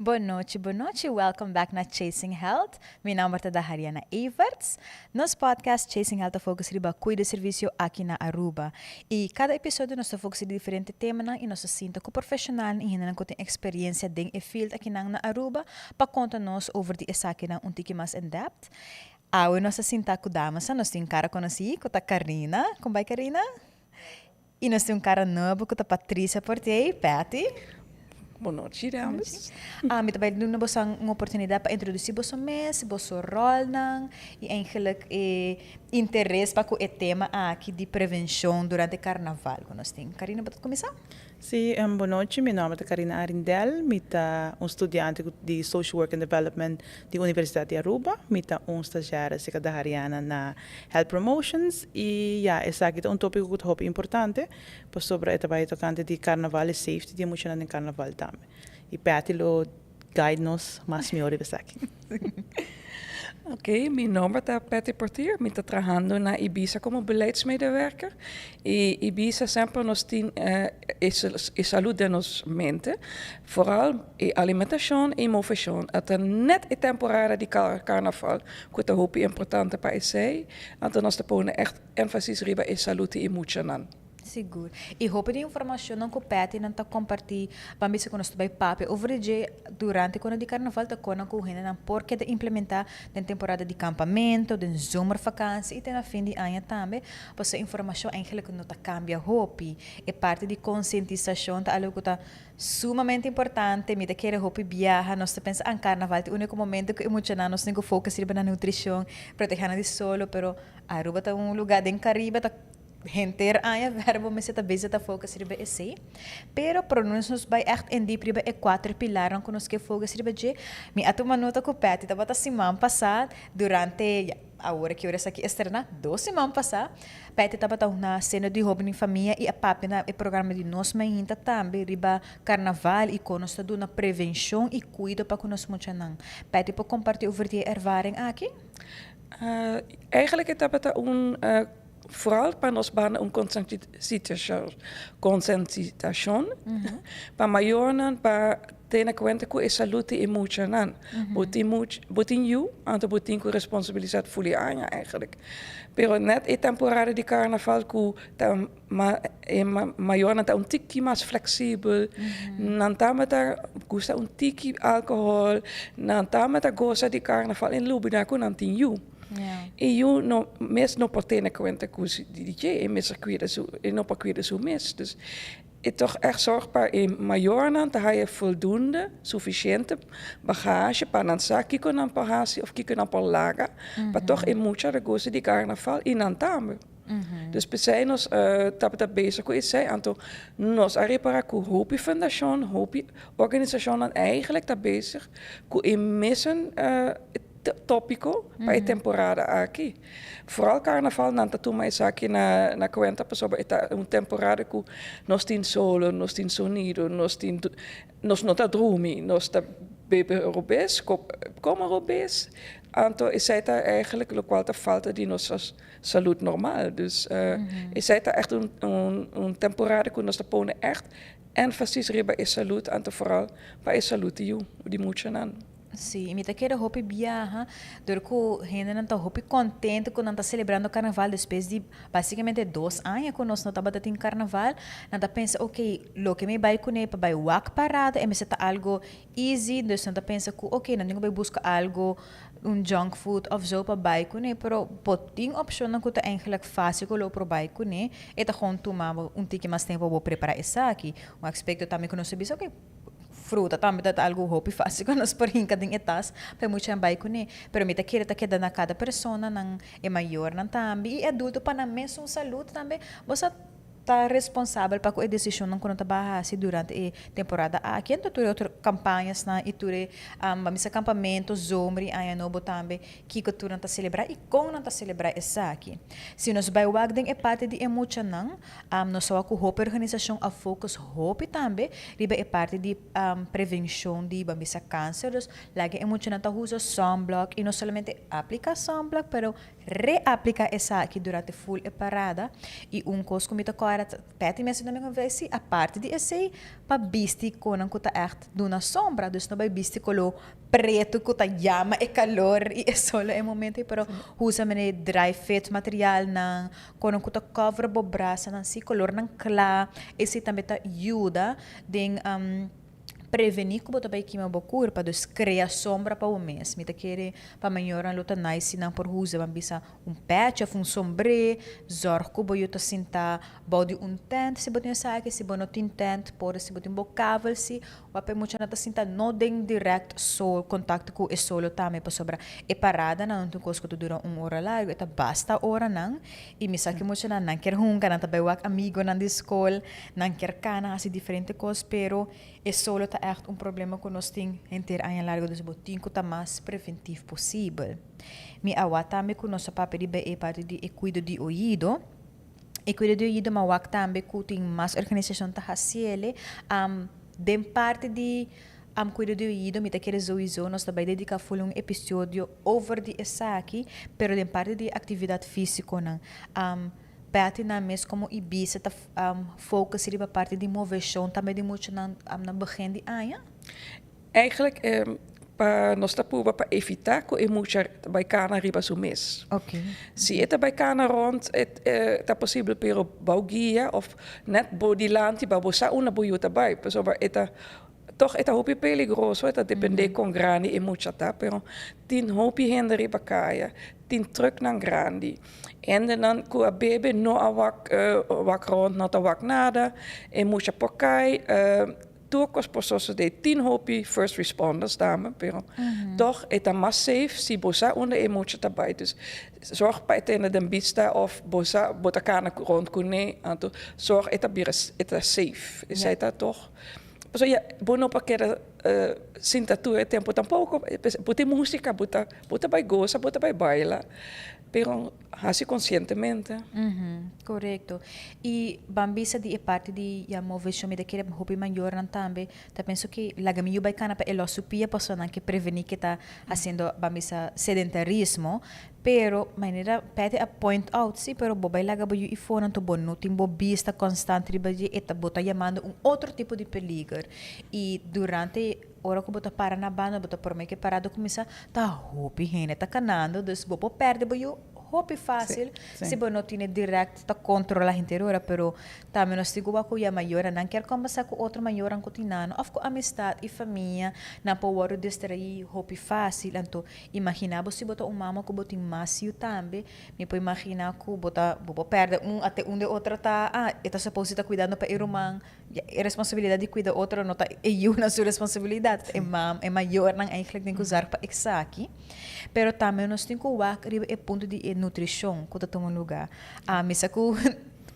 Bon nochi, bon nochi. Welcome back na Chasing Health. Mi nomber ta Dahariana Everts. Nos podcast Chasing Health ta focus riba cuido servicio aki na Aruba. Y cada episodio nos ta focus riba diferente temanan y nos ta sinta cu profesionalnan y hendenan cu tin experiencia den e field akinan na Aruba pa conta nos over di esakinan un tiki mas in depth. Awe nos ta sinta cu damasnan, nos tin un cara conoci cu ta Karina. Con bay, Karina? Y nos tin un cara nuevo cu ta Patricia Portier. Patty. Bon nochi, dames. Ah, mi ta bay duna boso un oportunidad pa introduci boso mes, boso rolnan y eigenlijk e interes pa cu e tema aki di prevencion durante carnaval cu nos tin. Karina, bo ta cuminsa? Si, bon nochi. Mi nomber ta Karina Arindel. Mi ta un studiante di Social Work and Development di Universidad di Aruba. Mi ta un stagiaire cerca Dahariana na Health Promotions. Y ja, esaki ta un topico cu ta hopi importante, pasobra e ta bay tocante di carnaval y safety di muchanan den carnaval tambe. Y Patty lo guide nos mas mihor riba esaki. Oké, mi nomber ta Patty Portier. Mi ta trahando na Ibisa como beleidsmedewerker. Y Ibisa semper nos tin e salud den nos mente. Vooral e alimentacion y movecion. Ata net e temporada di carnaval cu ta hopi importante pa esey. Anto nos ta pone echt énfasis riba e salud di e muchanan. Sigur. Y hopi di informacionnan cu Patty nan ta comparti, ban bisa cu nos ta bay papia over di dje durante cuando di carnaval ta conan cu hendenan por keda implementa den temporada di campamento, den zomervakantie y te na fin di aña tambe. Pasobra informacion eigenlijk no ta cambia hopi. E parti di concientisacion ta algo cu ta sumamente importante. Mi ta kere hopi biaha, nos ta pensa, ah, carnaval ta e unico momento cu e muchanan nos tin cu focus riba nan nutricion, proteha nan di solo, pero Aruba ta un lugar den Caribe, ta henter aña verbo mester ta bezig ta focus riba esey. Pero pro nos nos bay echt in diep riba e cuater pilarnan cu nos ke focus riba dje. Mi a tuma nota cu Patty tabata siman pasa durante, ya, awor ki ora esaki estrena, 2 siman pasa, Patty tabata na Cena di Hoben y Famia y a papia na e programa di Nos Mainta tambe riba carnaval y con nos ta duna prevencion y cuido pa cu nos muchanan. Patty por comparti over di e ervaring aki? Eigenlijk e tabata un vooral pa nos banda un concientisacion pa mayornan pa tene cuenta cu e salud di e muchanan. Bo tin yu, anto bo tin cu responsabilisa ful aña eigenlijk. Pero net e temporada di carnaval cu ta ma, e mayornan ta un tiki mas flexibel, nan tambe ta gusta un tiki alcohol, nan tambe ta goza di carnaval en lubida cu nan tin yu. E yu no mes no por tene cuenta cu di dje, e mester cuida su, e no por cuida su mes. Dus e toch echt zorg pa e mayornan ta haya voldoende, suficiente bagage pa nan sa kiko nan por haci of kiko nan por laga, pa toch e mucha ta goza di carnaval y nan tambe. Dus p'esei nos tabata bezig cu esei, anto nos a repara cu hopi fundacion, hopi organisacionnan eigenlijk ta bezig cu e mesun topico pa e temporada aki. Vooral carnaval nan ta tuma esaki na cuenta, pasobra e ta un temporada cu nos tin solo, nos tin sonido, nos no ta drumi, nos ta bebe robes, come robes, anto esei ta eigenlijk locual ta falta di nos salud normal. Dus esei ta echt un temporada cu nos ta pone echt énfasis riba e salud, anto vooral pa e salud di yu, di muchanan. Si, mi ta kere hopi biaha, door cu hendenan ta hopi contento cu nan ta celebrando carnaval despues di basicamente 2 aña cu nos no tabata tin carnaval. Nan ta pensa, ok, loke mi bay cune pa bay wak parada, e mester ta algo easy, dus nan ta pensa cu, ok, nan tin cu bay busca algo, un junk food of zo pa bay cune, pero bo tin opcionnan cu ta eigenlijk facil cu lo por bay cune, e ta gewoon tuma un tiki mas tempo bo prepara esaki. Un aspecto tambe cu nos ta bisa, ok, fruta tambe ta algo hopi facil cu nos por hinca den e tas pa e muchanan bay cune. Pero mi ta kere ta keda na cada persona, nan e mayornan tambe y adulto pa nan mes un salud tambe. Bo sa ta responsabel pa cu e decisionnan cu nan ta bay haci durante e temporada aki. Anto tur e otro campañasnan y tur e ban bisa campamento, zomer y aña nobo tambe, kiko tur nan ta celebra y con nan ta celebra esaki. Si nos bay wak den e parti di e muchanan, nos sa wak cu hopi organisacion a focus hopi tambe riba e parti di prevencion di, ban bisa, cancer. Dus laga e muchanan ta usa sunblock y no solamente aplica sunblock, pero reaplica esaki durante full e parada. Y un cos cu mi ta corda, Patty menciona mi con si, aparte di esey, pa bisti conan cu ta echt duna sombra, dus no bay bisti color preto cu ta yama e calor y e solo e momento, pero usa mene dry fit materialnan, conan cu ta cover bo brasanan, si colornan cla, esey tambe ta yuda den preveni cu bo ta bay kima bo curpa, dus crea sombra pa bo mes. Mi ta kere pa mayornan lo ta nice si nan por usa, ban bisa un petje of un sombré, zorg cu bo yu ta sinta bou di un tent si bo tin esaki, si bo no tin tent por si bo tin bo kavel si, wak e muchanan ta sinta no den direct sol, contacto cu e solo tambe, pasobra e paradanan no ta un cos cu ta dura un ora largo, e ta basta oranan, y mi sa cu e muchanan nan kier hunga, nan ta bay wak amigonan di scol, nan kier cana haci diferente cos, pero e solo ta echt un problema cu nos tin henter aña largo, dus bo tin cu ta mas preventief posibel. Mi a wak tambe cu nos a papia riba e parti di e cuido di oido. E cuido di oido mi a wak tambe cu tin mas organisacion ta haciele. Den parti di cuido di oido mi ta kere souiso nos ta bay dedica full un episodio over di esaki, pero den parti di actividad fisiconan Patty nan mes como Ibiza ta focus riba parti di movecion tambe di muchanan na begin di aña? Eigenlijk pa nos ta purba pa evita cu e mucha ta bay cana riba su mes. Si e ta bay cana rond e ta posibel pero bao guia of net bo dilanti pa bo sa unda bo yu ta bay pasobra e ta toch e ta hopi peligroso e ta depende con grandi e mucha ta pero tin hopi hende riba caya tin trucknan grandi hendenan cu a bebe no a wak wak rond no ta wak nada e mucha por cay. Tur kos por sosodé. Tin hopi first responders tambe, pero tòg e ta mas safe si bo sa unda e mucha ta bai. Dus zorg pa e tene den bista òf bo sa bo ta kana rond kuné, anto zorg e ta bira e ta safe. Esei ta tòg. Pasobra ya bo no por keda sinta tur e tempu tampoko. Bo tin músika, bo ta bo ta bai gosa, bo ta bai baila, pero Hasi konsientemente. Korekto. I ban bisa di e parti di ya moveshon mi ta kere hopi mayornan tambe ta pensa ku laga mi yu bai kana pa e los su pia pasobra nan ke prevení ke ta hasiendo ban bisa sedentarismo pero manera Patty a point out si pero bo bai laga bo yu ifo nan bo no tin bo bista konstant riba dje e ta bo ta yamando un otro tipo di peliger i durante Ora ku bo ta para na banda, bo ta promé ku e parada kuminsá, ta hopi hende ta kanando, dus bo por pèrdè bo yu hopi fásil si bo no tene dirèkt ta kontrolá henter ora. Pero tambe nos tin ku wak ku ya mayornan nan kier kòmbersá ku otro mayornan ku tin nan òf ku amistat i famia, nan por wòrdu distraí hopi fásil. Anto imaginá bo si bo ta un mama ku bo tin mas yu tambe, Mi por imaginá ku bo ta bo por pèrdè un ate un de otro ta ah e ta suppose di ta kuidando pa e ruman. Ya e responsabilidat di kuida otro no ta e yunan su responsabilidat, e mam e mayornan eigenlijk tin ku zorg pa esaki. Pero tambe nos tin ku wak riba e punto di e nutrishon ku ta tuma lugá. Ami sa ku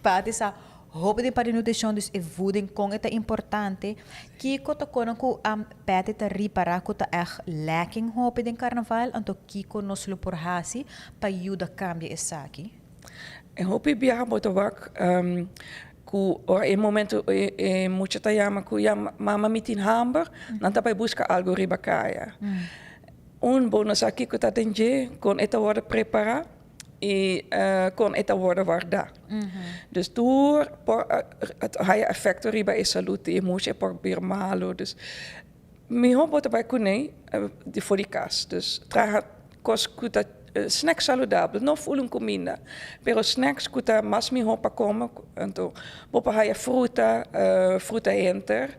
Patty sa hopi den parti di nutrishon, dus e voeding kon e ta importante. Kiko ta kono ku Patty ta ripará ku ta ègt lacking hopi den karnaval, anto kiko nos lo por hasi pa yuda kambia esaki? E hopi biaha bo ta wak ku ora e momento e mucha ta yama ku ya mama mi tin hamber, nan ta bai buska algu riba kaya. Un bo no sa kiko ta den dje, kon e ta wòrdu prepará i kon e ta wòrdu wardá. Dus tur por haya efekto riba e salud di e mucha, e por bira malu. Dus mihó bo ta bai kuné di for di kas. Dus traha kos ku ta snacks saludabel, no ful un kuminda, pero snacks ku ta mas mihó pa kome. Anto bo por haya fruta, fruta henter,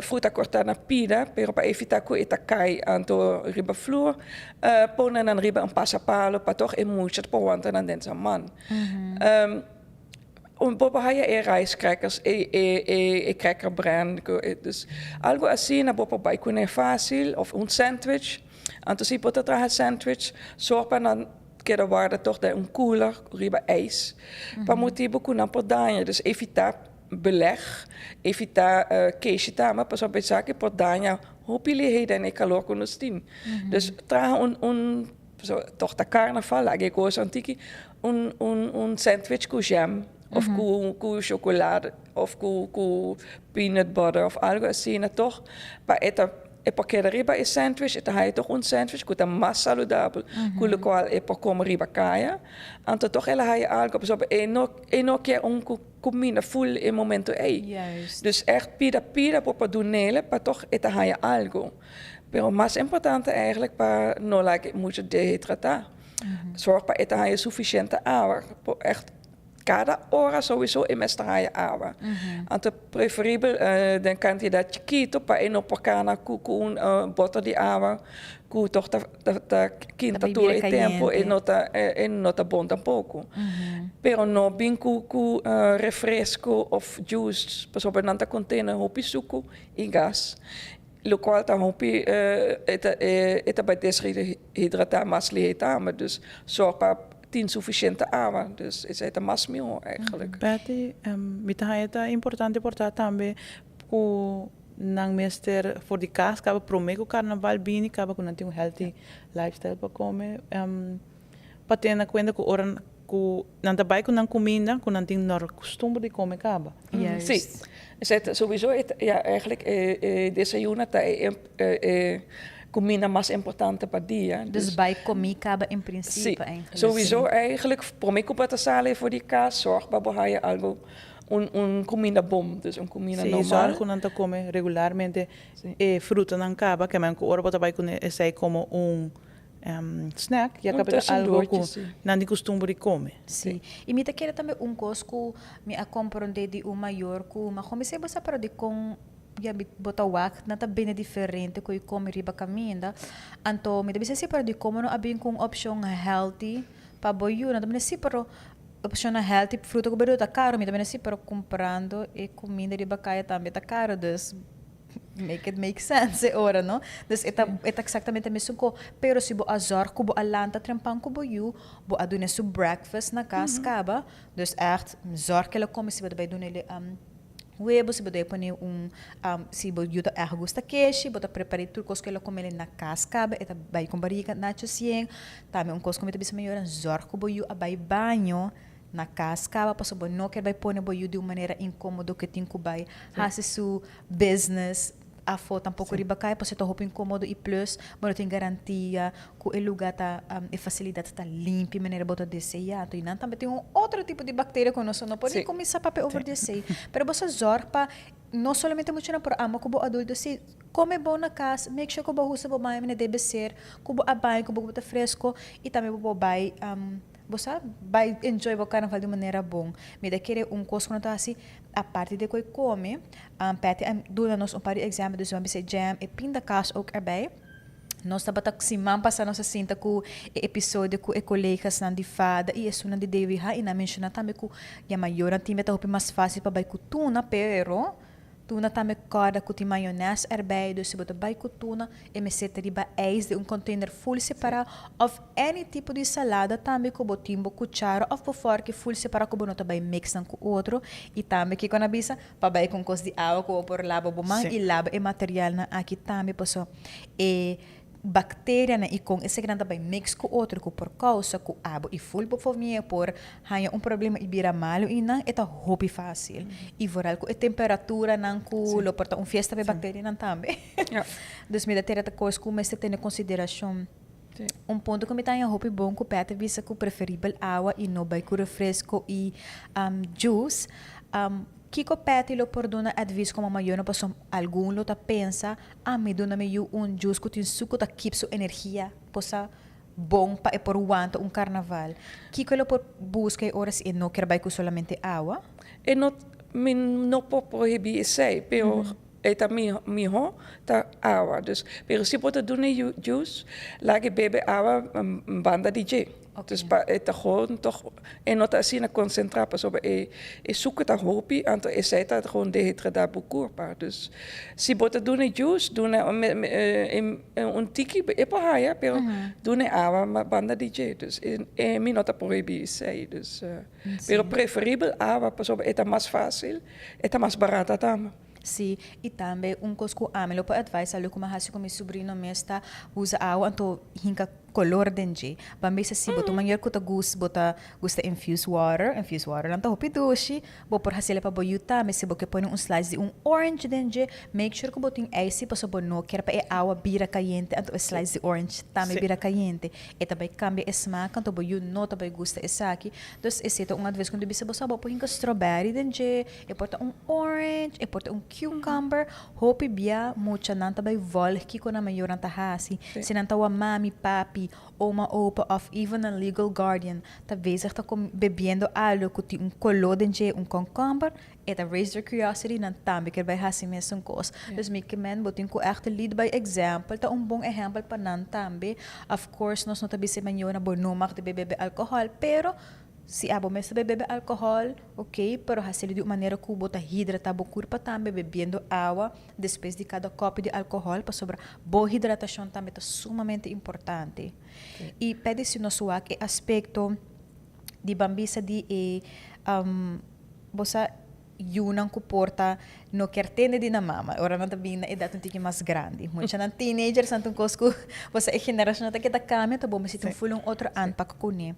fruta kortá na pida, pero pa evitá ku e ta kai anto riba flur, pone nan riba un pasapalo pa tòg e mucha ta por wanta nan den nan man. Un bo por haya e rice crackers, e e e cracker brand, dus algo asina bo por bai kuné fásil òf un sandwich. Anto si bo ta traha sandwich, sòrg pa nan keda warda tòg den un cooler riba ijs, pa motibu ku nan por daña. Dus evitá beleg, evitá keshi tambe, pasobra esaki por daña hopi lihé den e kalor ku nos tin. Dus traha un un tòg ta karnaval, laga e kos un tiki, un un un sandwich ku jam òf ku ku shokolade òf ku ku peanut butter òf algu asina tòg pa e ta. E por keda riba e sandwich, e ta haya toch un sandwich ku ta mas saludabel ku lokual e por kome riba kaya. Anto toch el a haya algo pasobra e no kier un kuminda full e momento ei. Dus echt pida pida bo por dunele pa toch e ta haya algo. Pero mas importante eigenlijk pa no laga mucho dehidratá. Zorg pa e ta haya suficiente awa. Echt kada ora sowieso e mester haya awa. Anto preferibel den kantidat chikitu pa e no por kana ku un boter di awa ku toch ta kinta tur e tempu, e no ta bon tampoko. Pero no bin ku refresco of juice, pasobra nan ta kontene hopi suku i gas. Lokual ta hopi e ta bai deshidratá mas lihé tambe. Dus zorg pa tin suficiente awa. Dus esei ta mas mihó eigenlijk. Patty, mi ta haya ta importante por ta tambe ku nan mester for di kas kaba promé ku karnaval bini kaba ku nan tin un healthy lifestyle pa kome, pa tene na kuenta ku ora ku nan ta bai ku nan kuminda ku nan tin nor kustumber di kome kaba. Sí. Esei sowieso, ja, eigenlijk e desayuno ta e kuminda mas importante pa dia. Dus bai kome kaba in prinsipio eigenlijk. Sowieso eigenlijk promé ku bo ta sali for di kas, zorg pa bo haya algo, un kuminda bon, dus un kuminda Sí, normal. Zorg ku nan ta kome regularmente e frutanan kaba, ke men ku ora bo ta bai ku esei komo un snack, ya Un kaba ta algo ku tussendoortje, sí. nan di kustumber di kome. Sí. I mi ta kere tambe un kos ku mi a komprondé di un mayor ku ma mi sei bo sa, pero di kon ya mi bo ta wak nan ta bene diferente ku e kome riba kaminda. Anto mi ta bisa sí, pero di komo no a bin ku un opshon healthy pa bo yu? Nan ta bini sí, pero opshon healthy, fruta ku berdura ta karo. Mi ta bini sí, pero kumprando e kuminda riba kaya tambe ta karo, dus make it make sense e ora, no? Dus e ta exactamente mesun ko. Pero si bo a zorg ku bo a lanta trempan ku bo yu, bo a dune su breakfast na kas kaba, dus echt zorg ku el a kome. Si bo ta bai dune webo, si bo ta pone un si bo yu ta erg gusta keshi, bo ta prepará tur kos ku el a kome na kas kaba, e ta bai ku barriga nacho sien. Tambe un kos ku mi ta bisa mayornan: zorg ku bo yu a bai baño na kas kaba, pasobra bo no ker bai pone bo yu di un manera inkómodo ku tin ku bai hasi su business afó tampoko riba kaya, pasobra ta hopi inkómodo i plus bo no tin garantia ku e lugá ta e fasilidat ta limpi manera bo ta deseá. Anto nan tambe tin un otro tipo di bakteria ku nos no por ni kuminsá papia over di esei. Pero bo sa zorg pa no solamente muchanan pero amo ku bo adulto si kome bon na kas, make sure ku bo usa bo baño manera debe ser, ku bo a baño, ku bo ta fresco i tambe bo por bai bo sa bai enjoy bo karnaval di un manera bon. Mi ta kere un kos ku no ta hasi aparte di ku e kome, Patty a duna nos un par di ehèmpel, dus mi a bisa jam e pindakaas ook erbij. Nos tabata siman pasá, nos a sinta ku e episodio ku e kolegasnan di FADA i esunnan di DWH i nan menshoná tambe ku ya mayornan tin ta hopi mas fásil pa bai ku tuna, pero tuna tambe kòrda ku tin mayones erbij. Dus si bo ta bai ku tuna, e mester ta riba ijs den un container full separá, òf any tipo di salada tambe ku bo tin bo kuchara òf bo fòrki full separá ku bo no ta bai mix nan ku otro. I tambe kiko nan a bisa pa bai ku un kos di awa ku bo por laba bo man i laba e materialnan aki tambe, pasobra e bakterianan i kon esakinan ta bai mix ku otro ku por kousa ku abo i full bo famia por haña un problema i bira malu i nan e ta hopi fásil. I vooral ku e temperaturanan ku lo por ta un fiesta pa e bakterianan tambe. Dus mi ta tera ta kos ku mester tene konsiderashon. Un punto ku mi ta haña hopi bon ku Pat a bisa ku preferibel awa i no bai ku refresco i juice. Kiko Patty lo por duna advies komo mayornan, pasobra algun lo ta pensa, "Ah, mi duna mi yu un juice ku tin suku ta keep su energia posa bon pa e por wanta un karnaval"? Kiko lo por buska e ora si e no kier bai ku solamente awa? E no, mi no por prohibí esei, pero e ta mihó ta awa. Dus, pero si bo ta duna juice, laga e bebe awa banda di dje. Dus pa e ta gewoon toch e no ta asina konsentrá, pasobra e suku ta hopi, anto esei ta gewoon dehidratá bo kurpa. Dus si bo ta duna juice, duna un tiki e por haya, pero duna awa banda di dje. Dus mi no ta prohibí esei. Dus, pero preferibel awa, pasobra e ta mas fásil, e ta mas barata tambe. Sí, i tambe un kos ku ami lo por advise, algo ku mi a hasi ku mi sobrino mes, ta usa awa anto hinka. color den dje. Ban bisa si bo ta un mayor cu ta gus bo ta gusta infused water, infused water nan ta hopi dushi, bo por haci'e pa bo yu tambe. Si bo ke pone un slice di un orange den dje, make sure cu bo tin ijs si pasobra bo no kier pa e awa bira cayente anto e slice di orange tambe bira cayente. E ta bay cambia e smaak anto bo yu no ta bay gusta esaki. Dus esey ta un advies cu mi ta bisa bo sa bo por hinca strawberry den dje, e por ta un orange, e por ta un cucumber. Hopi bia muchanan ta bai volg kiko nan mayornan ta hasi. Si nan ta wak mami, papi, oma, opa of even nan legal guardian ta bezig ta bebiendo algo ku tin un kolo den dje, un concomber, e ta raise their curiosity, nan tambe kier bai hasi mesun kos. Dus mi ke men bo tin ku ègt lead by example, ta un bon ehèmpel pa nan tambe. Of course nos no ta bisa e mayornan bo no mag di bai bebe alkohòl, pero Si abo mes ta bebe alcohol, ok, pero hacielo di un manera cu bo ta hidrata bo curpa tambe bebiendo awa despues di cada copi di alcohol pasobra bo hidratacion tambe ta sumamente importante. Y p'e si nos wak e aspecto di ban bisa di e bo sa yunan ku por ta no kier tende di nan mama ora nan ta bin na edat un tiki mas grandi. Muchanan teenagers nan ta un kos ku bo sa e generashonnan ta keda kambia ta bo mester tin ful un otro aanpak kuné.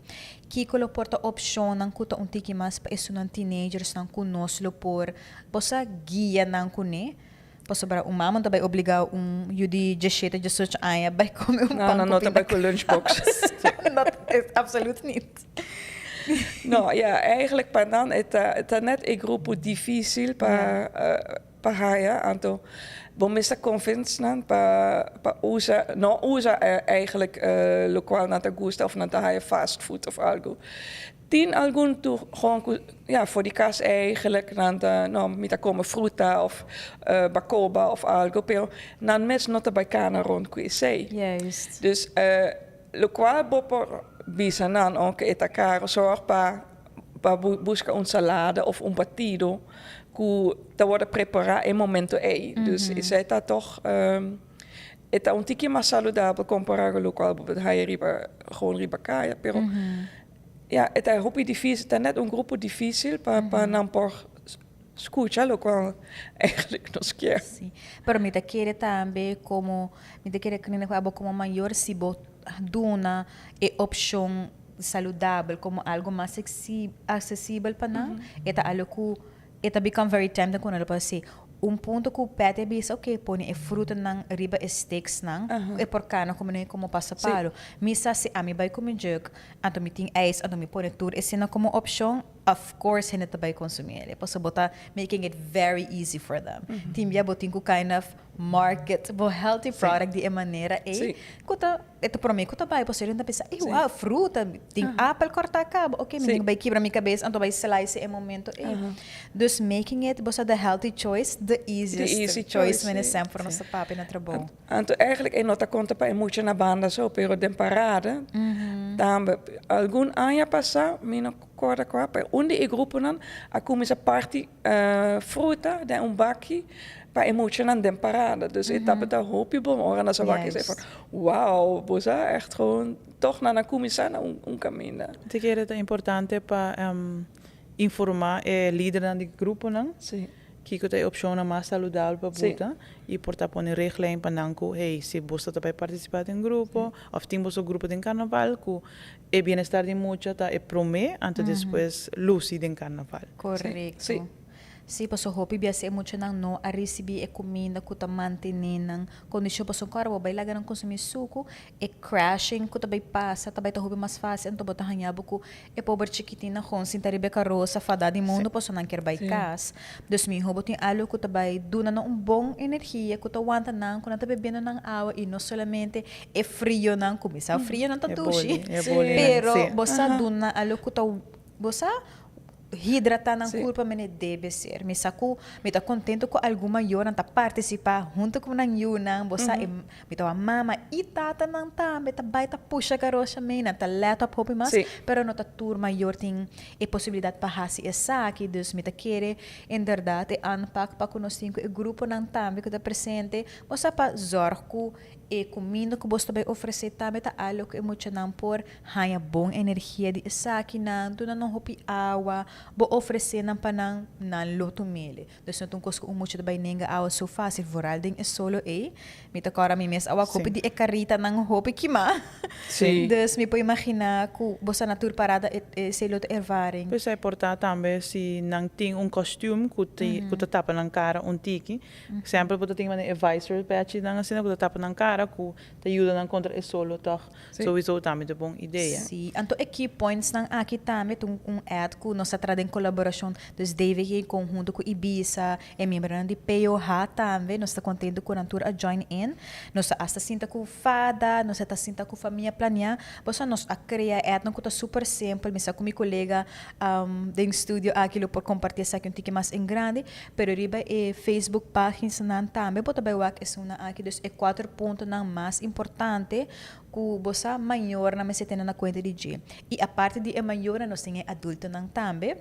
Kiko lo por ta opshonnan ku ta un tiki mas pa esunnan teenagersnan ku nos lo por bo sa guia nan kuné? Pasobra un mama no ta bai obligá un yu di diesshete, diesocho aña bai kome un pan No, ku no ta bai ku lunchbox. Dat is absoluut niet. No, ja, eigenlijk pa nan e ta, ta net e grupo difícil pa, pa haya. Anto bo mester convince nan pa, pa usa, no usa eigenlijk locual nan ta gusta of nan ta haya fast food of algo. Tin algun tur gewoon cu, ja, voor di cas eigenlijk nan ta, no, mi ta come fruta of bacoba of algo, pero nan mes no ta bay cana rond cu esey. Dus locual bo por bisa nan, aunke e ta caro, zorg pa pa busca un salada of un batido cu ta wordo prepara e momento ey. Dus esey ta toch, e ta un tiki mas saludabel compara cu locual bo por haya riba, gewoon riba caya, pero ja, e ta hopi dificil, ta net un grupo dificil pa pa nan por scucha locual eigenlijk nos kier. Sí, pero mi ta kere tambe como, mi ta kere kende cu abo como mayor si bo duna e opcion saludabel como algo mas accesibel pa nan, e ta algo cu e ta become very tempting cu nan lo por haci. Un punto cu Patty a bisa, ok, pone e frutanan riba e sticksnan, cu e por cana como nan como pasapalo. Mi sa si ami bay cu mi jug, anto mi tin ijs, anto mi pone tur esena como opcion, of course hende ta bay consumi el, pasobra bo ta making it very easy for them. Tin bia bo tin cu kind of market bo healthy product di e manera ey, cu ta E ta prome ku ta bai pasobra nan ta pensa, ey wou, fruta, tin apel kòrtá kaba, oke mi tin ku bai kibra mi kabes anto bai slice e momento ey. Dus making it bo sa the healthy choice, the easiest choice mene semper nos ta papia na trabou. Anto eigenlijk e no ta konta pa e mucha na banda so, pero den parada tambe. Algun aña pasá, mi no kòrda kua, pero un di e gruponan a kuminsá parti fruta den un baki pa e muchanan den parada. Dus e tabata hopi bon ora nan sa wak esei van wow, bo sa echt gewoon toch nan a kuminsá na un kaminda. Te kere ta importante pa informá e lidernan di gruponan kiko ta e opshonnan mas saludabel pa buta i por ta pone riglijn pa nan ku hey si boso ta bai partisipá den grupo òf tin boso grupo den karnaval ku e bienestar di mucha ta e promé anto despues lusi den karnaval. Korekto. Sí, pasobra hopi biaha si e muchanan no a risibí e kuminda ku ta mantené nan kondishon, pasobra ora bo bai laga nan konsumí suku, e crashing ku ta bai pasa ta bai ta hopi mas fásil, anto bo ta haña bo ku e pober chikitinnan gewoon sinta riba e karosa fadá di mundu pasobra nan kier bai kas. Dus mihó bo tin algu ku ta bai duna nan un bon energia, ku ta wanta nan, ku nan ta bebiendo nan awa i no solamente e frionan, kuminsá frionan ta dushi, pero bo sa duna algu ku ta, bo sa Hidrata nan kurpa mene debe ser. Mi sa ku mi ta kontento ku algun mayornan ta partisipá huntu ku nan yunan. Bo sa e mi ta wak mama i tatanan tambe ta bai ta pusha karosha mei, nan ta lèt òp hopi mas, pero no ta tur mayor tin e posibilidat pa hasi esaki. Dus mi ta kere inderdat e aanpak pa ku nos tin ku e gruponan tambe ku ta presente, bo sa pa zòrg ku e kuminda ku bos ta bai ofresé tambe ta algu ku e muchanan por Haña bon energia di esakinan, duna nan hopi awa. bo ofresé nan pa nan, nan lo tum'é. Dus no ta un kos ku un mucha ta bai nenga awa so fásil, vooral den e solo ei. Mi ta kòrda mi mes a wak hopi di e karitanan hopi kimá. Dus mi por imaginá ku bo sa na tur parada esei lo ta ervaring. Pues a por ta tambe si nan tin un kostium ku ku ta tapa nan kara un tiki. Semper bo ta tin manera e visor pèchinan asina ku ta tapa nan kara ku ta yuda nan kontra e solo tòg. Souiso tambe ta bon idea. Sí, anto e key points nan aki tambe ta un ad ku nos a traha den kolaborashon, dus DVG en konhunto ku Ibisa, e miembronan di POH tambe, nos ta kontento ku nan tur a join in. Nos a asta sinta ku fada, nos a ta sinta ku famia planea, pasobra nos a krea adnan ku ta super simpel, mi sa ku mi kolega den studio aki lo por komparti esaki un tiki mas en grandi, pero riba e Facebook paginsnan tambe bo ta bai wak esunnan aki, dus e kuater puntonan mas importante ku bo sa mayornan mester tene na kuenta di dje. I aparte di e mayornan nos tin e adultonan tambe.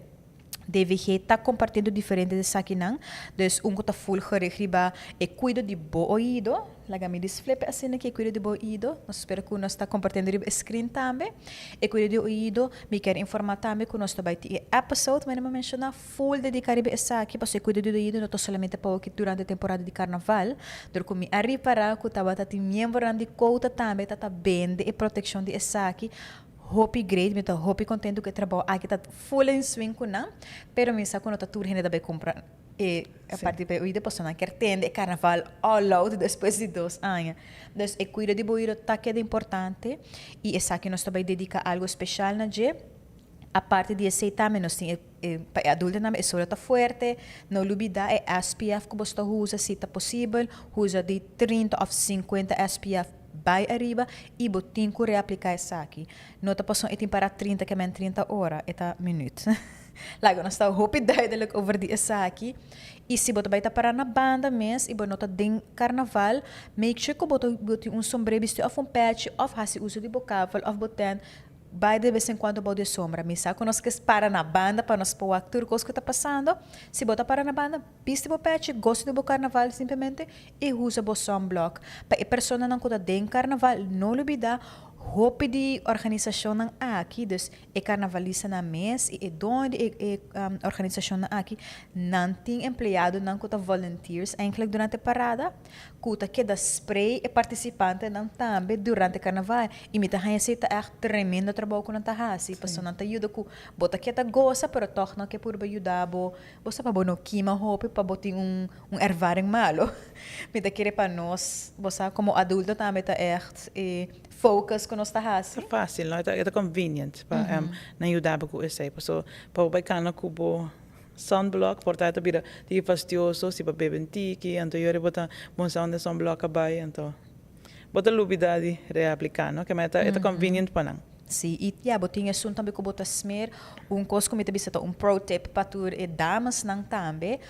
DVG ta kompartiendo diferente di esakinan. Dus un ku ta full gericht riba e kuido di bo oido. Laga mi disflipe asina ki e kuido di bo oido. Nos spera ku nos ta kompartiendo riba e screen tambe. E kuido di oido, mi kier informa tambe ku nos ta bai tin e episode, manera mi a menshoná, Full dedica riba esaki pasobra e cuido di oido no ta solamente pa oki durante temporada di carnaval, dor cu mi a ripara cu tabata tin miembronan di Quota tambe ta ta bende e proteccion di esaki, hopi great, mi ta hopi contento cu e trabao aki ta full en swing cu nan, pero mi sa cu no ta tur hende ta bay cumpra e parti pa e oido pasobra nan kier tende e carnaval all out despues di dos aña. Dus e cuido di bo oido ta keda importante y esaki nos ta bay dedica algo special na dje. Aparte di esei tambe nos tin e pa e adultonan e solo ta fuerte, no lubida e SPF ku bo sta usa si ta posibel, usa di 30 òf 50 SPF bai ariba i bo tin ku reapliká esaki. No ta pasobra e tin para 30 ke men 30 ora, e ta minüt. Laga nos ta hopi duidelijk over di esaki i si bo ta bai ta para na banda mes i bo no ta den karnaval, make sure ku bo ta bo tin un sombré bisti òf un pèchi òf hasi uso di bo kavel òf bo tènt. Bai de bes en cuando bou di e sombra. Mi sa cu nos ke para na banda pa nos por wak tur cos cu ta pasando. Si bo ta para na banda, bisti bo pechi, gosa di bo carnaval simplemente y usa bo sunblock. Pa e personanan cu ta den carnaval, no lubida hopi di organisacionnan aki, dus e carnavalistanan mes y e doño di e organisacionnan aki, nan tin empleadonan cu ta volunteers eigenlijk durante e parada. Ku ta keda spray e partisipantenan tambe durante karnaval. I mi ta haña esei ta ègt tremendo trabou ku nan ta hasi, pasobra nan ta yuda ku bo ta keda gosa pero tòg nan ke purba yuda bo, bo sa pa bo no kima hopi pa bo tin un un ervaring malo. Mi ta kere pa nos, bo sa komo adulto tambe ta ègt e focus ku nos ta hasi. Ta fásil, no? E ta convenient pa nan yuda bo ku esei, pasobra pa bo bai kana ku bo Sunblock por ta ta bira tiki fastioso si bo bebe un tiki, anto yori bo ta bon sa unda sunblock a bai, anto bo ta lubida di reaplica, no? Kema e ta e ta convenient pa nan. Sí, i ya bo tin esun tambe ku bo ta smer. Un kos ku mi ta bisa ta un pro tip pa tur e damesnan tambe,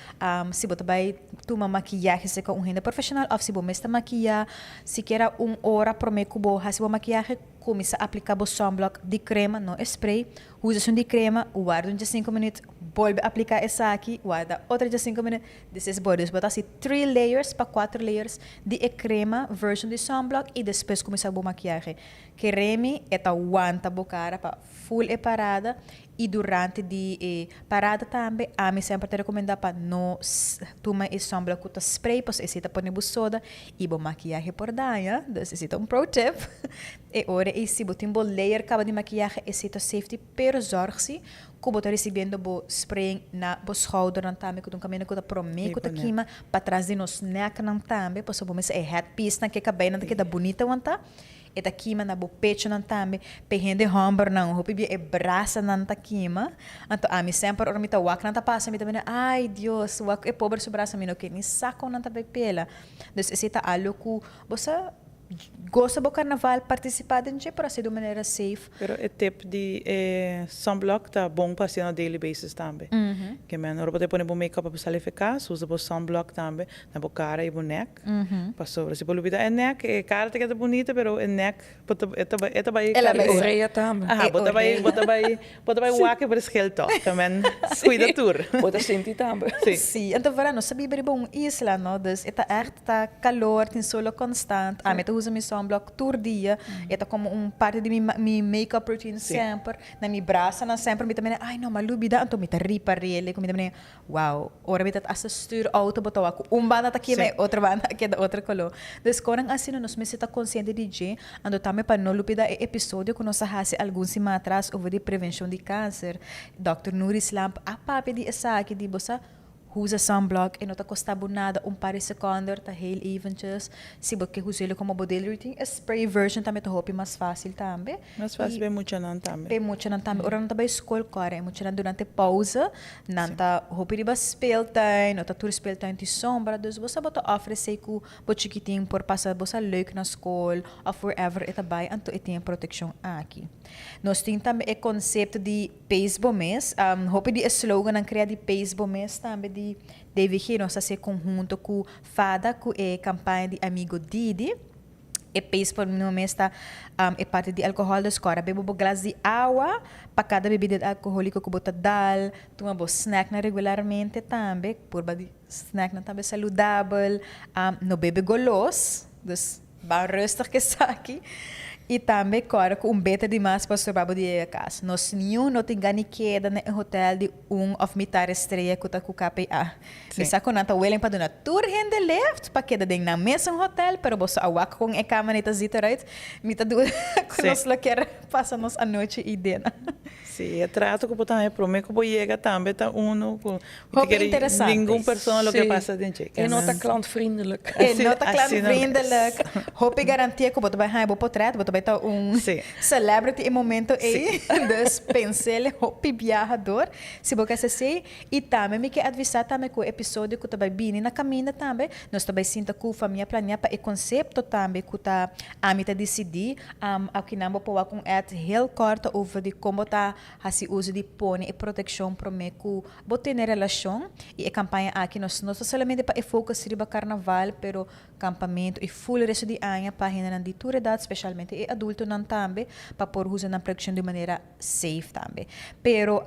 si bo ta bai tuma makiyahe serka un hende profeshonal òf si bo mes ta makiya, sikiera un ora promé ku bo hasi bo makiyahe, kuminsá apliká bo sunblock di krema, no e spray. Usa esun di krema, warda un djesinku minüt, bolbe apliká esaki, warda otro djesinku minüt, despues bolbe. Dus bo ta hasi three layers pa kuater layers di e krema version di sunblock i despues kuminsá bo makiyahe. Keremi e ta wanta bo kara pa full e parada i durante di e parada tambe ami semper ta rekomendá pa no tuma e sunblock ku ta spray pasobra esei ta pone bo soda i bo makiyahe por daña. Dus esei ta un pro tip. E ora ei si bo tin bo layer kaba di makiyahe esei ta safety pero zorg si ku bo ta risibiendo bo spraying na bo schoudernan tambe ku ta un kaminda ku ta prome ku ta kima patras di nos neknan tambe pasobra bo mester e headpiece nan ke kabeinan ta keda bunita wanta e ta kima na bo pechonan tambe p'e hende hombernan hopi bia e brasanan ta kima anto ami semper ora mi ta wak nan ta pasa mi ta bini ay Dios wak e pober su brasa mi no ke ni sa kon nan ta bay pela dus esei ta algo ku bo sa Gosa bo carnaval, participa den dje, pero haci di un manera safe. Pero e tip di e sunblock ta bon pa haci na daily basis tambe. Ke men ora bo ta pone bo makeup pa sali efecas, usa bo sunblock tambe na bo cara y bo nek. Pasobra si bo lubida e nek, e cara ta keda bunita pero e nek bo ta e ta e ta bai El a bai E orea tambe. Aha, bo ta bai bo ta bai Bo ta bai wak e verschil toch? Ke men cuida tur. Bo ta sinti tambe. Si. Si, anto vera nos ta biba riba un isla, no? Dus e ta echt ta calor, tin solo constant. Ami ta. usa mi sunblock tur dia. E ta como un parte di mi make-up routine semper. Na mi brasanan semper mi ta mira, ay no, m'a lubida, anto mi ta ripar'é cu mi ta mira, wow, ora mi ta hasta stuur auto bo ta wak cu un banda ta kima y otro banda a keda otro color. Dus conan asina nos mester ta consciente di dje, anto tambe pa no lubida e episodio cu nos a haci algun siman atras over di prevencion di cancer. Dòkter Nuris Lamp a papia di esaki, di bo sa Usa sunblock, e no ta kosta bo nada, un par di sekonder ta heel eventjes. Si bo ke us'e komo bo daily routine, e spray version tambe ta hopi mas fácil tambe. Mas fácil pa e muchanan tambe. Pa e muchanan tambe. Ora nan ta bai skol kòrda e muchanan durante pauze nan ta hopi riba speeltuin, no ta tur speeltuin tin sombra, dus bo sa bo ta ofresé ku bo chikitin por pasa bo sa leuk na skol òf wherever e ta bai, anto e tin e protekshon aki. Nos tin tambe e konsepto di Pees bo mes. Hopi di e slogannan krea di Pees bo mes tambe di DVG. Nos ta hasi konhunto ku fada ku e kampaña di Amigo Didi. E Pees bo mes ta e parti di alkohòl. Dus kòrda bebe bo glas di awa pa kada bebida alkohóliko ku bo ta dal. Tuma bo snacknan regularmente tambe. Purba di snacknan tambe saludabel. No bebe golos. Dus Ban rustig ku esaki i tambe kòrda ku un beta di mas pa stroba bo di yega kas. Nos niun no tin gana di keda na e hotel di un òf mitar estrea ku ta ku KPA. Mi sa ku nan ta willing pa duna tur hende lift pa keda den nan mesun hotel, pero boso a wak kon e kama ni ta zit eruit. Mi ta duda ku nos lo kier pasa nos anochi ei dena. Sí, e trato ku bo ta haña promé ku bo yega tambe ta unu ku Hopi interesante. Ningun persona lo ke pasa den dje. E no ta klantvriendelijk. E no ta klantvriendelijk. Hopi garantia ku bo ta bai haña bo potret, bo ta bai ta un celebrity e momento ei. Dus pens'el hopi biaha dor si bo ke hasi esei. I tambe mi ke advisá tambe ku e episodio ku ta bai bini na kaminda tambe, nos ta bai sinta ku Famia Planea pa e konsepto tambe ku ta ami ta disidí. Akinan bo por wak un ad heel kòrt over di kon bo ta hasi uso di pone e protekshon promé ku bo tene relashon. I e kampaña aki nos no ta solamente pa e focus riba karnaval, pero kampamentu i ful resto di aña pa hendenan di tur edat, speshalmente e adultonan tambe, pa por usa nan protekshon di un manera safe tambe. Pero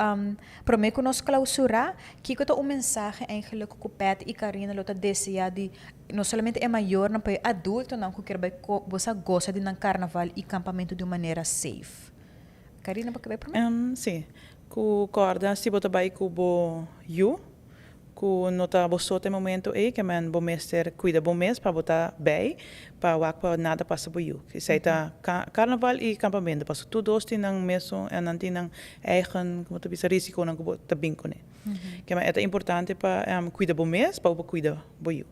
promé ku nos klausurá, kiko ta un mensahe eigenlik ku Patty i Karina lo ta deseá di no solamente e mayornan, pero e adultonan ku kier bai bo sa gosa di nan karnaval i kampamentu di un manera safe? Karina, bo ke bai promé? Sí. Ku kòrda si bo ta bai ku bo yu, ku no ta bo so ta e momento ei, ke men bo mester kuida bo mes pa bo ta bei pa wak pa nada pasa bo yu. Esei ta karnaval i kampamentu, pasobra tur dos tin nan mesun en nan tin nan eigen, komo ta bisa, risikonan ku bo ta bin kuné. Ke men e ta importante pa kuida bo mes pa bo por kuida bo yu.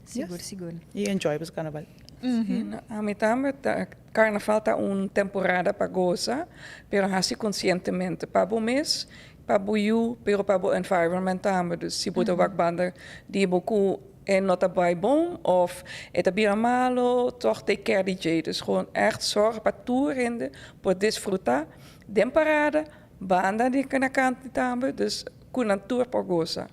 Sigur, sigur. I enjoy boso karnaval. Sí, ami tambe ta, karnaval ta un temporada pa goza, pero hasi konsientemente pa bo mes, pa bo yu, pero pa bo environment tambe. Dus si bo ta wak banda di bo ku e no ta bai bon of e ta bira malo, tòg take care di dje. Dus gewoon ègt sòrg pa tur hende por disfrutá den parada, banda di na kant tambe, dus ku nan tur por goza.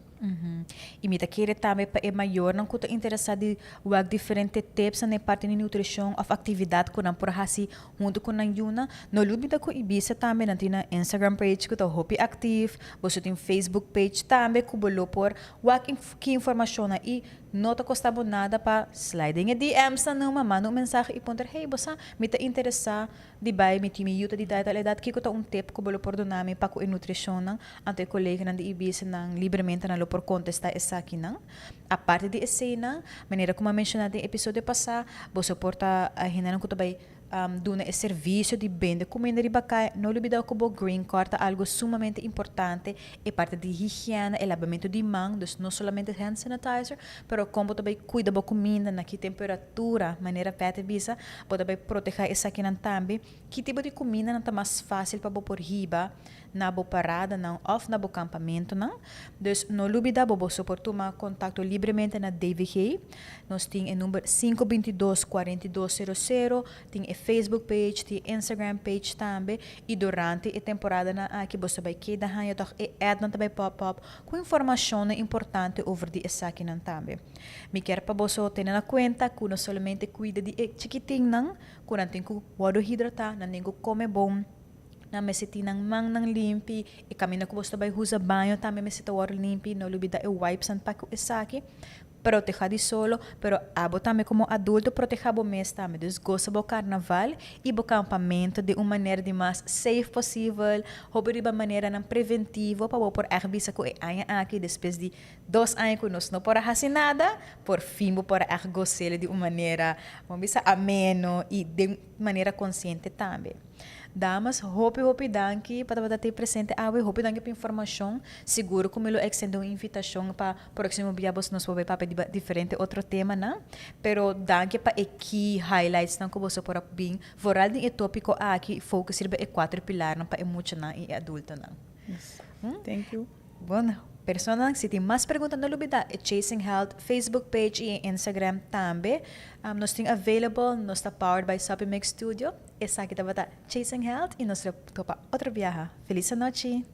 I mi ta kere tambe pa e mayornan ku ta interesá di wak diferente tips na e parti di nutrishon òf aktividat ku nan por hasi huntu ku nan yunan. No lubida ku Ibisa tambe nan tin nan Instagram page ku ta hopi aktif. Boso tin Facebook page tambe ku bo lo por wak ki informashonnan i no ta kosta bo nada pa slide den e DM's nan numa, manda un mensahe i puntra, hey bo sa mi ta interesá di bai mi tin mi yu ta di tal i tal edat, kiko ta un tip ku bo lo por duna mi pa ku e nutrishonnan? Anto e koleganan di Ibisa nan libremente nan lo por kontestá esakinan. Aparte di eseinan, manera ku mi a menshoná den episodio pasá, boso por ta hendenan ku ta bai duna e servisio di bende kuminda riba kaya. No lubidá ku bo green card ta algu sumamente importante, e parti di higiena, e labamentu di man, dus no solamente hand sanitizer, pero kon bo ta bai kuida bo kuminda, na ki temperatura, manera Patty bisa, bo ta bai protehá esakinan tambe. Ki tipo di kumindanan ta mas fásil pa bo por hiba na bo paradanan òf na bo kampamentunan? Dus no lubidá bo boso por tuma kontakto libremente na DVG. Nos tin e number 522 42 00, tin e Facebook page, tin e Instagram page tambe i durante e temporadanan aki boso ta bai keda haña tòg e adnan ta bai pop up ku informashonnan importante over di esakinan tambe. Mi kier pa boso tene na kuenta ku no solamente kuida di e chikitinnan ku nan tin ku wòrdu hidratá, nan tin ku kome bon, nan mester tin nan mannan limpi, e kaminda ku boso ta bai usa baño tambe mester ta wòrdu limpi, no lubidá e wipesnan pa ku esaki. Proteha di solo, pero abo tambe como adulto proteha bo mes tambe. Dus gosa bo carnaval y bo campamento di un manera di mas safe posibel, hopi riba maneranan preventivo pa bo por echt bisa cu e aña aki despues di 2 aña cu nos no por a haci nada, por fin bo por a echt gos'el di un manera, bo bisa, ameno y den manera consciente tambe. Damas, hopi hopi danki pa tabata te presente awe. Hopi danki pa informacion. Sigur cu mi lo extende un invitacion pa proximo bia bos nos por bay papia di diferente otro temanan. Pero danki pa e key highlightsnan cu boso por a bin vooral den e topico aki, focus riba e cuatro pilarnan pa e muchanan y e adultonan. Yes. Thank you. Bon, personanan, si tin mas pregunta no lubida e Chasing Health Facebook page y e Instagram tambe. Nos tin available, nos ta powered by Soppy Mix Studio. Esaki tabata Chasing Health y nos lo topa otro biaha. Feliz anochi!